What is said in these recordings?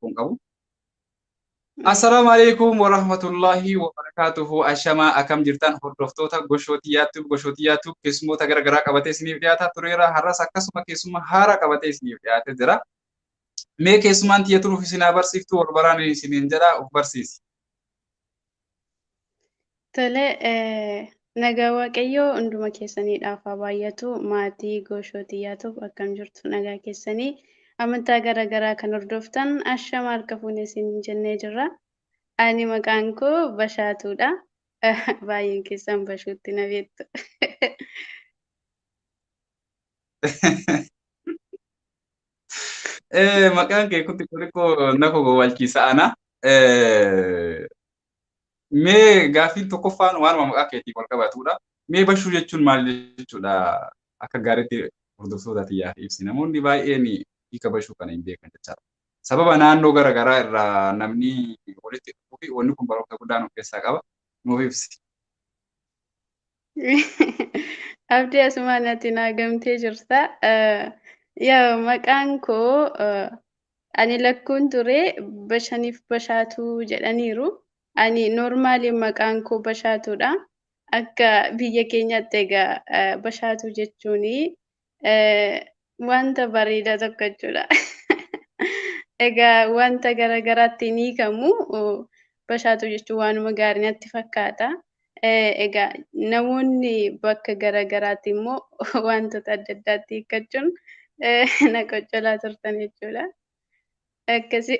Rakkoon qabu. Assalaamu alaikum warahmatullahi wabarakatuhu. Ashamaa, akkam jirtan hordoftoota Goshootii Goshootii Yaattuu? Keessummoota garaagaraa qabatee isiniif dhiyaataa tureera. Har'as akkasuma keessummaa haaraa qabatee isiniif dhiyaatee jira. Mee keessummaan tiyya turuuf isin haa barsiiftu, wal baraan isiniin jedha, of barsiisi. Tole, nagaa Waaqayyoo hunduma keessaniidhaaf haa baay'atu. Maatii Goshootii Yaatuuf, akkam jirtu? Nagaa keessanii? Amantaa garaagaraa kan hordoftan, ashama, harka fuune isin jennee jirra. Ani maqaan koo Bashaatuudha. Baay'een keessan Bashuutti na beektu. Maqaan kee kun xiqqoo xiqqoo na kowwalchiisa ana. Mee gaaffiin tokkoffaan waanuma maqaa keetiin wal qabatudha. Mee Bashuu jechuun maal jechuudha? Akka gaariitti hordoftoota xiyyaaf ibsi. Namoonni baay'een hiika Bashuu kana hin beekan jechaadha. Sababa naannoo garaagaraa irraa namni walitti dhufuu fi wanni kun barumsa guddaa nuuf keessaa qaba. Nuuf ibsi. Abdii, asumaan ati naa gamtee jirta. Yaa, maqaan koo ani lakkuun ture Bashaniif Bashaatuu jedhaniiru. Ani normally maqaan koo Bashaatuudha. Akka biyya keenyaatti egaa Bashaatuu jechuun wanta bareedaa tokko jechuudha. Egaa wanta garaagaraatti ni hiikamu. Bashaatuu jechuun waanuma gaarii natti fakkaata. Egaa namoonni bakka garaagaraatti immoo wantoota adda addaatti hiikkachuun na qoccolaa turtan jechuudha. Akkasii.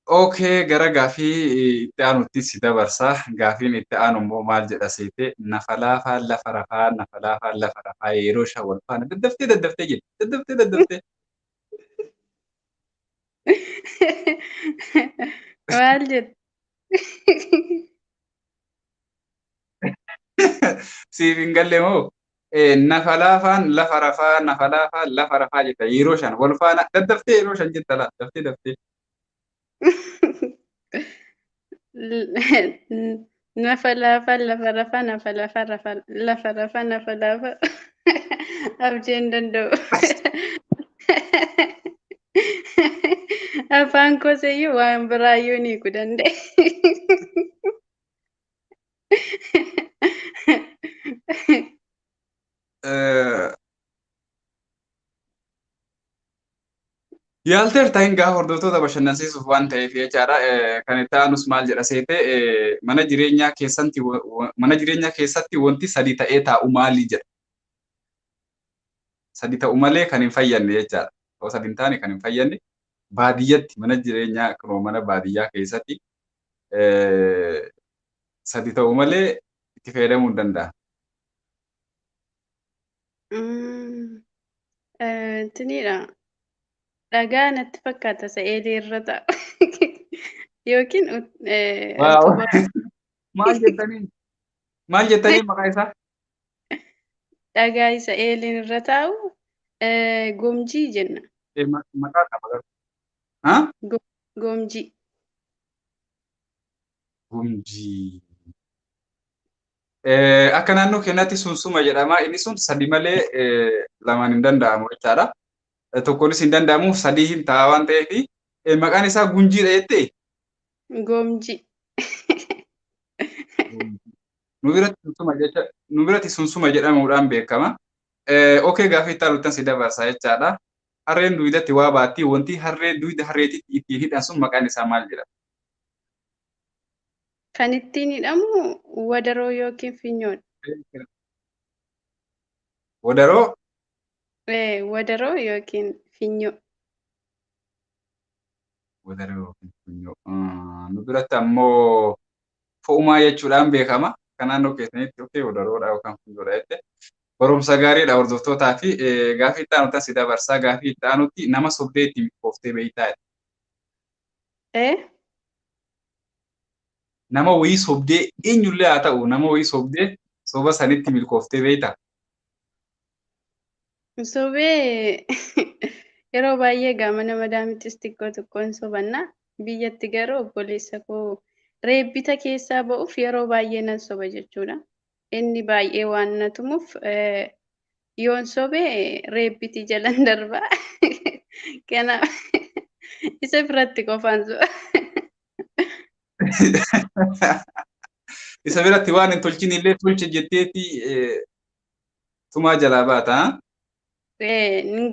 Okay, gara gaafii itti aanutti si dabarsa. Gaafiin itti aanu immoo maal jedha seete? Nafa laafaa lafa rafaa, nafa laafaa lafa rafaa, yeroo shan wal faana daddaftee daddaftee jedhe, daddaftee daddaftee. Maal jettu? Siif hin galle moo? Nafa laafaan lafa rafaa, nafa laafaan lafa rafaa jetta yeroo shan wal faana daddaftee, yeroo shan jetta laa, daftee daftee. Nafa lafa lafa rafa, nafa lafa rafa lafa rafa, nafa lafa. Abdii, hin danda'u. Afaan koos iyyuu waan biraayyuu ni hiikuu danda'e. Yaalteerta hin gaa, hordoftoota bashannansiisuuf waan ta'eef jechaadha. Kan itti aanus maal jedha seete? Mana jireenyaa keessatti, mana jireenyaa keessatti wanti sadi ta'ee taa'u maali jedha. Sadi ta'u malee kan hin fayyadne jechaadha. Yoo sadi hin taane kan hin fayyadne, baadiyyatti mana jireenyaa kunoo mana baadiyyaa keessatti sadi ta'u malee itti fayyadamuu hin danda'a. Tiniidha. Dhagaa natti fakkaata, sa'eelii irra taa'u. Yookiin utubaa. Maal jettanii? Maal jettanii maqaa isaa? Dhagaa isa eeliin irra taa'u gomjii jenna. Maqaa qaba garuu. Haa? Gomjii. Gomjii. Akka naannoo keenyaatti sunsuma jedhama. Inni sun sadi malee lamaan hin danda'amu jechaadha. Tokkonis hin danda'amu, sadii hin ta'a waan ta'eef maqaan isaa gunjiidha jettee? Gomjii. Nu biratti sunsuma jecha, nu biratti sunsuma jedhamuudhaan beekama. Okay, gaaffii itti aanutti si dabarsa jechaadha. Harreen duwidatti waa baatti. Wanti harree duwida harreetitti ittiin hidhan sun maqaan isaa maal jedhama? Kan ittiin hidhamu wadaroo yookiin finyoodha. Wadaroo? Wadaroo yookiin finyoo. Wadaroo yookiin funyoo. Nu biratti ammoo fo'umaa jechuudhaan beekama. Kan naannoo keessanitti okay, wadaroodha yookaan funyoodha jette. Barumsa gaariidha hordoftootaa fi gaaffii itti aanutti si dabarsaa. Gaaffii itti aanutti, nama sobdee itti milkooftee beektaa? Eh? Nama wayii sobdee, eenyullee haa ta'u, nama wayii sobdee soba sanitti milkooftee beektaa? Sobee yeroo baay'ee egaa mana madaamittis xiqqoo xiqqoon sobanna. Biyyatti garuu obboleessa koo reebbita keessaa ba'uuf yeroo baay'ee nan soba jechuudha. Inni baay'ee waan na tumuuf Yoon sobee reebbitii jalan darba. Kanaaf isa biratti qofaan soba. Isa biratti waan hin tolchin illee tolche jetteeti tumaa jalaa baata. Hin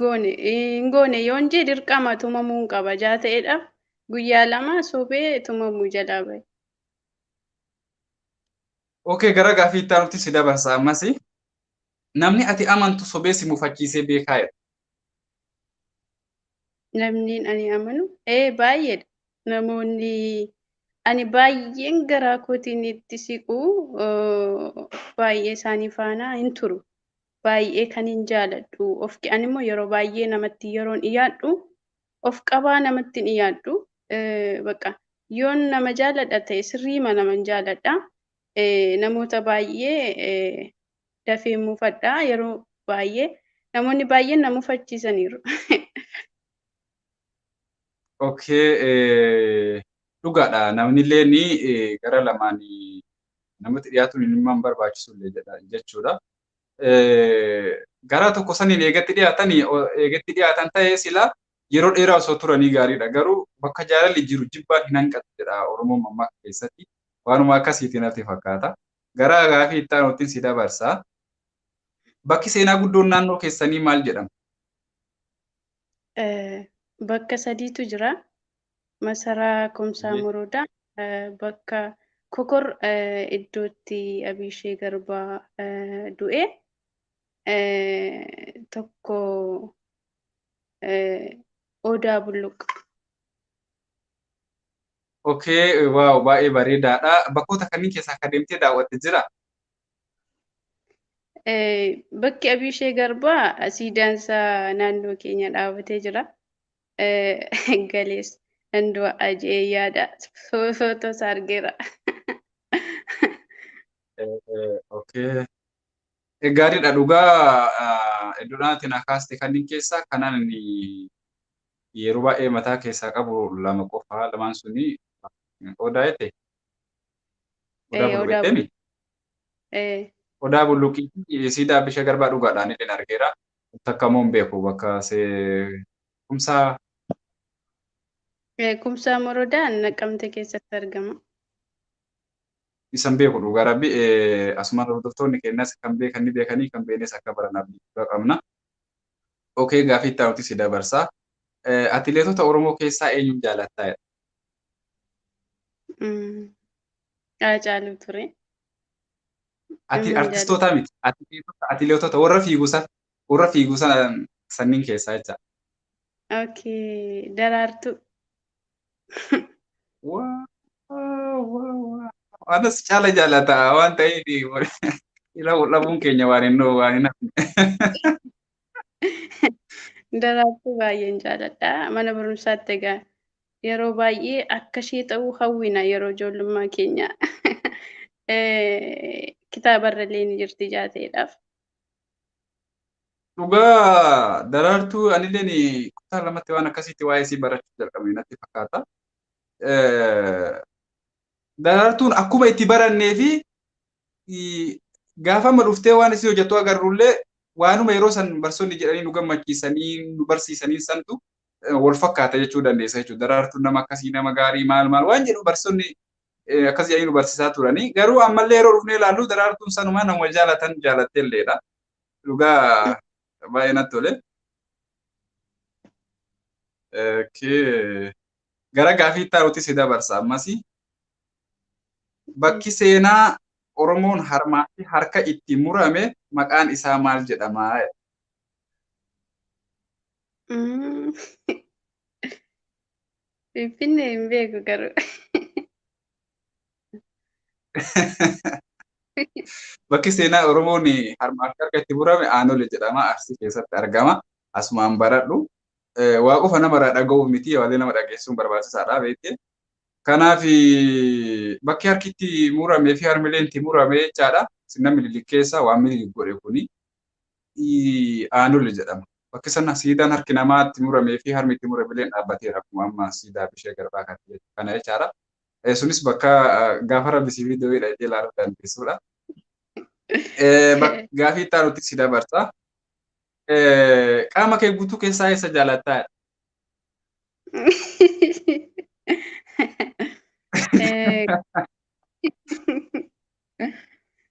goone yoon jee dirqama tumamuu hin qaba jaa ta'eedhaaf guyyaa lama sobee tumamuu jalaa bahe. Okay, gara gaaffii itti aanutti si dabarsa ammas. Namni ati amantu sobee si mufachiisee beekaa jedha. Namni ani amanu baay'eedha. Namoonni ani baay'een garaa kootiin itti siqu baay'ee isaanii faana hin turu. Baay'ee kan hin jaaladhu. Of ani immoo yeroo baay'ee namatti yeroon dhiyaadhu of qabaa namatti hin dhiyaadhu. Bakka yoon nama jaaladha ta'e sirriima nama hin jaaladha. Namoota baay'ee dafee muufadha. Yeroo baay'ee namoonni baay'een na mufachiisaniiru. Okay, dhugaadha. Namni illee gara lamaan namatti dhiyaatuun hin barbaachisu illee jechuudha. Gara tokko saniin eegatti dhiyaatan ta'ee sila yeroo dheeraa osoo turanii gaariidha. Garuu bakka jaalalli jiru jibbaan hin hanqatu jedha Oromoon mammaaka keessatti. Waanuma akkasiitiin natti fakkaata. Gara gaaffii itti aanutti si dabarsa. Bakki seenaa guddoon naannoo keessanii maal jedhama? Bakka sadiitu jira. Masaraa Kumsaa Morodaa, bakka Kokor iddootti Abishee Garbaa du'e. Tokko Odaa Bulluq. Okay, wow, baay'ee bareedaadha. Bakkoota kanneen keessaa akka deemtee daawwatte jira? Bakki Abishee Garbaa siidaan isaa naannoo keenya dhaabatee jira. Galees nan du'a jedhee yaada. Footoo isaa argeera. Okay. Gaariidha dhugaa iddoon ati na kaaste kanneen keessaa kanaan inni yeroo baay'ee mataa keessaa qabu lama qofa lamaan suni Odaa jette? Odaa Bulluq jetteemi? Odaa Bulluqii fi siidaa Abishee Garbaa dhugaadhaan illee argeera. Takka immoo hin beeku bakka Kumsaa. Kumsaa Morodaan Naqamte keessatti argama. Isan beeku dhugaa rabbi asumaan hordoftoonni keenyas kan beekan ni beekanii kan beeknes akka baran abdii qabna. Okay, gaaffii itti aanutti si dabarsa. Atileetota Oromoo keessaa eenyuun jaalattaa? Haacaaluu ture. Ati artistoota miti. Atileetota warra fiigu sanniin keessaa jecha. Okay, Daraartuu. Waa. Anas caala jaalata waan ta'eef dhabuun keenya waan hin hafne. Daraartuu baay'een jaaladha. Mana barumsaatti egaa yeroo baay'ee akka ishee ta'uu hawwina yeroo ijoollummaa keenya. Kitaabarra illee ni jirti jaateedhaaf. Dhugaa Daraartuu anilleen kutaa lamatti waan akkasiitti waa'ee isii barachuu jalqabe natti fakkaata. Daraartuun akkuma itti barannee fi gaafa amma dhuftee waan isii hojjettu agarrullee waanuma yeroo san barsoonni jedhanii nu gammachiisanii nu barsiisanii santu wal fakkaata jechuu dandeessa jechuudha. Daraartuun nama akkasii nama gaarii maal maal waan jedhu barsoonni akkas jedhanii nu barsiisaa turanii. Garuu ammallee yeroo dhufnee ilaallu daraartuun sanumaa nama jaalatan jaalattee illeedha. Dhugaa baay'ee natti tole. Gara gaaffii itti aanutti si dabarsa ammas. Bakki seenaa Oromoon harmaa fi harka itti murame maqaan isaa maal jedhama? Finfinnee hin beeku garuu. Bakki seenaa Oromoon harmaa fi harka itti murame Aanolee jedhama. Arsii keessatti argama. Asumaan baradhu. Waa qofa namarraa dhaga'uuf miti waalee nama dhageessuun barbaachisaadha beektee. Kanaaf bakki harki itti muramee fi harmileen itti murame jechaadha. Sirna Minilik keessa waan Minilik godhe kuni Aanolee jedhama. Bakki sana siidaan harki namaa itti muramee fi harmi itti murame illee dhaabbateera akkuma amma siidaa Abishee Garbaa kana jechaadha. Sunis bakka gaafa rabbi siif iddoo hidha jedhee ilaaluu dandeessudha. Gaaffii itti aanutti si dabarsa. Qaama kee guutuu keessaa eessa jaalattaa?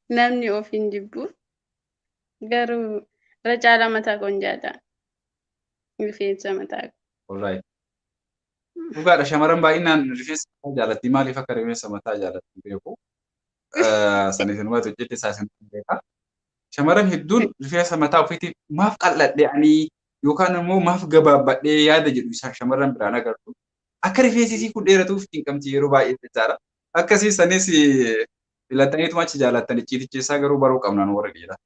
Namni of hin jibbu. Garuu irra caalaa mataa koon jaalladha. Rifeensa mataa koo. Alright. Dhugaadha, shamarran baay'inaan rifeensa mataa jaalatti. Maaliif akka rifeensa mataa jaalatti beeku. Saniif inuma hojjette isaa isin beeka. Shamarran hedduun rifeensa mataa ofiitiif maaf qal'adhe ani yookaan immoo maaf gabaabbadhee yaada jedhu isaa shamarran biraan agartu. Akka rifeensi isii kun dheeratuuf cinqamti yeroo baay'ee jechaadha. Akkasii sanis filataniituma achi jaalattan icciiticha isaa garuu baruu qabna nu warra dhiiraa.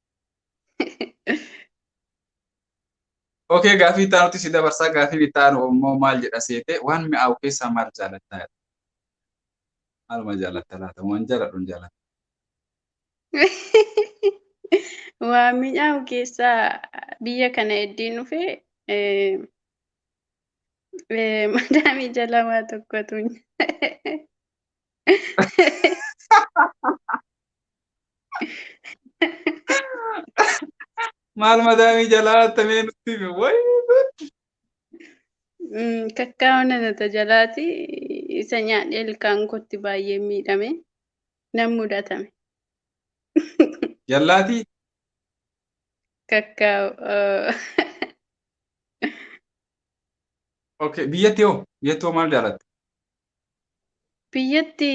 Okay, gaafii itti aanutti si dabarsaa. Gaafiin itti aanu immoo maal jedha seete, waan mi'aawu keessaa maal jaalattaa jedha. Maaluma jaalatta laata? Waan jaaladhu hin jaaladhu. Waan mi'aawu keessaa biyya kana heddiin dhufe madaamii jala waa tokkotu Maal madaamii jalaa attamee nutti himi? Wayi! Kakkaa'oo nanata jalaati isa nyaadhee ilkaan kootti baay'ee miidhame nan mudatame. Jallaatii? Kakkaa'oo. Okay, biyyatti hoo? Biyyatti hoo maal jaalatta? Biyyatti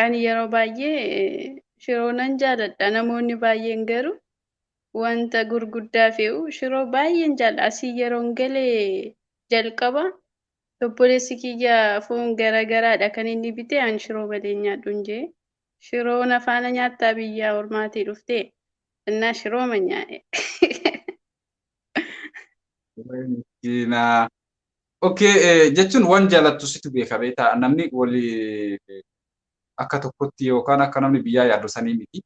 ani yeroo baay'ee shiroo nan jaaladha. Namoonni baay'een garuu wanta gurguddaa fe'u, shiroo baay'een jaalladha. Asii yeroon galee jalqaba obboleessi kiyya foon garagaraadha kan inni bite, ani shiroo malee nyaadhu hin jee. Shiroo na faana nyaattaa biyya ormaatii dhuftee innaa shiroo nyaadhe. Miskiina. Okay, jechuun waan jaalattu situ beeka beektaa, namni walii akka tokkotti yookaan akka namni biyyaa yaadu sanii miti.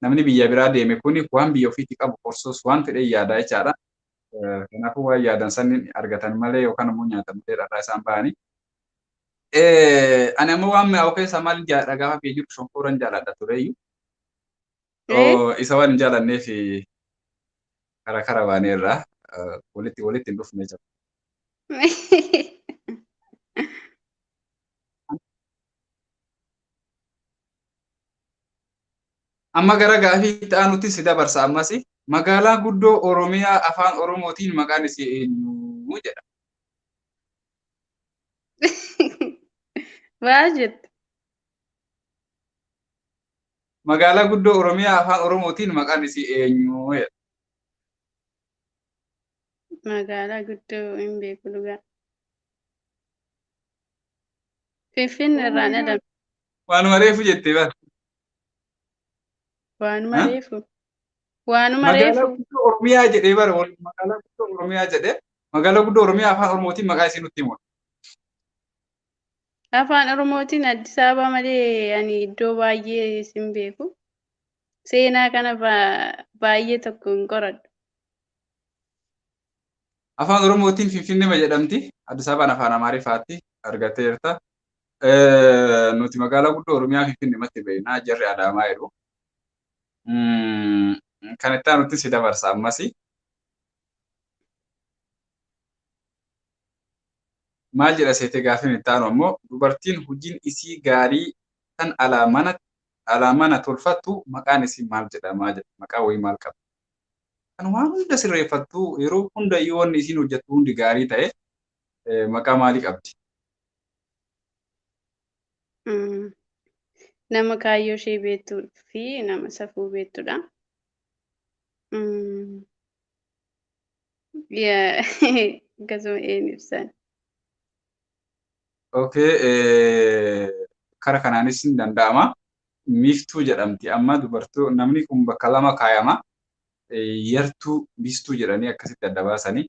Namni biyya biraa deeme kuni waan biyya ofiitti qabu horsuus waan fedhe yaada jechaadha. Kanaafuu waan yaadan saniin argatan malee yookaan immoo nyaatan malee dharraa isaan bahanii. Ani ammoo waan mi'aawu keessaa maal jaaladha gaafa biyya jiru, shonkooran jaaladha tureyyuu. Isa waan hin jaalanneef karaa karaa baaneerra walitti walitti hin dhufne jira. Amma gara gaafii itti aanutti si dabarsa ammas. Magaalaa guddoo Oromiyaa afaan Oromootiin maqaan isii eenyu jedha. Waa jette. Magaalaa guddoo Oromiyaa afaan Oromootiin maqaan isii eenyu jedha. Magaalaa guddoo hin beeku dhugaa. Finfinnee irraan ala. Waanuma reefu jettee bara. Waanuma reefu. Waanuma Magaalaa reefu. guddoo Oromiyaa jedhee bara, magaalaa guddoo Oromiyaa jedhee, magaalaa guddoo Oromiyaa afaan Oromootiin maqaa isii nutti himu. Afaan Oromootiin Addis Ababa malee ani iddoo baay'ee sin beeku. Seenaa kana baay'ee tokko hin qoradhu. Afaan Oromootiin Finfinnee jedhamti. Addis Ababaan afaan Amaariffaatti argateerta. Nuti magaalaa guddoo Oromiyaa Finfinneematti beekna. Jarri Adaamaa jedhu. Kan itti aanutti si dabarsa ammas. Maal jedha seetee gaafiin itti aanu ammoo, dubartiin hojiin isii gaarii tan alaa mana tolfattu maqaan isii maal jedhamaa jedha. Maqaa wayii maal qaba? Kan waan hunda sirreeffattu, yeroo hunda iyyuu wanni isiin hojjettu hundi gaarii ta'e, maqaa maalii qabdi? Nama kaayyoo ishee beektuu fi nama safuu beektudha. Akkasuma een ibsan. Okay, kara kanaanis ni danda'ama. Miiftuu jedhamti amma dubartoo, namni kun bakka lama kaayama. Yartuu, biistuu jedhanii akkasitti adda baasanii.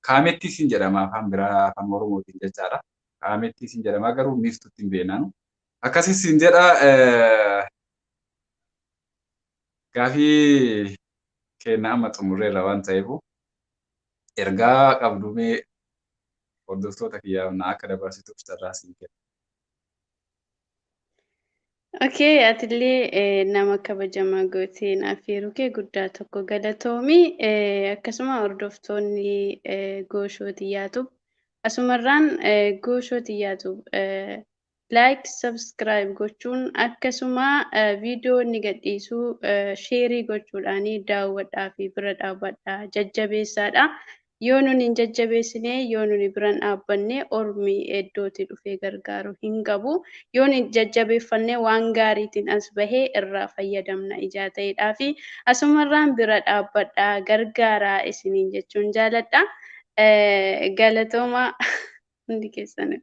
Kaamettis hin jedhama afaan biraa, afaan Oromootiin jechaadha. Kaamettis hin jedhama, garuu miiftuutti hin beeknanu. Akkasis hin jedha. Gaafii kenna amma xumurreerra waan ta'eef, ergaa qabdu mee hordoftoota kiyyaaf na akka dabarsituuf carraa siin kenna. Okay, atillee nama kabajamaa gootee naaf yeroo kee guddaa tokko galatoomi. Akkasuma hordoftoonni Gooshoo Xiyyaatuuf asumarraan Gooshoo Xiyyaatuuf like, subscribe gochuun, akkasuma viidiyoo inni gadhiisuu share gochuudhaan daawwadhaa fi bira dhaabbadhaa, jajjabeessaadha. Yoo nuni hin jajjabeessine, yoo nuni bira hin dhaabbanne, ormi iddootti dhufee gargaaru hin qabu. Yoo nuni jajjabeeffanne, waan gaariitiin as bahee irraa fayyadamna ijaa ta'eedhaa fi asumarraan bira dhaabbadhaa, gargaaraa isiniin jechuun jaaladha. Galatooma hundi keessanuu.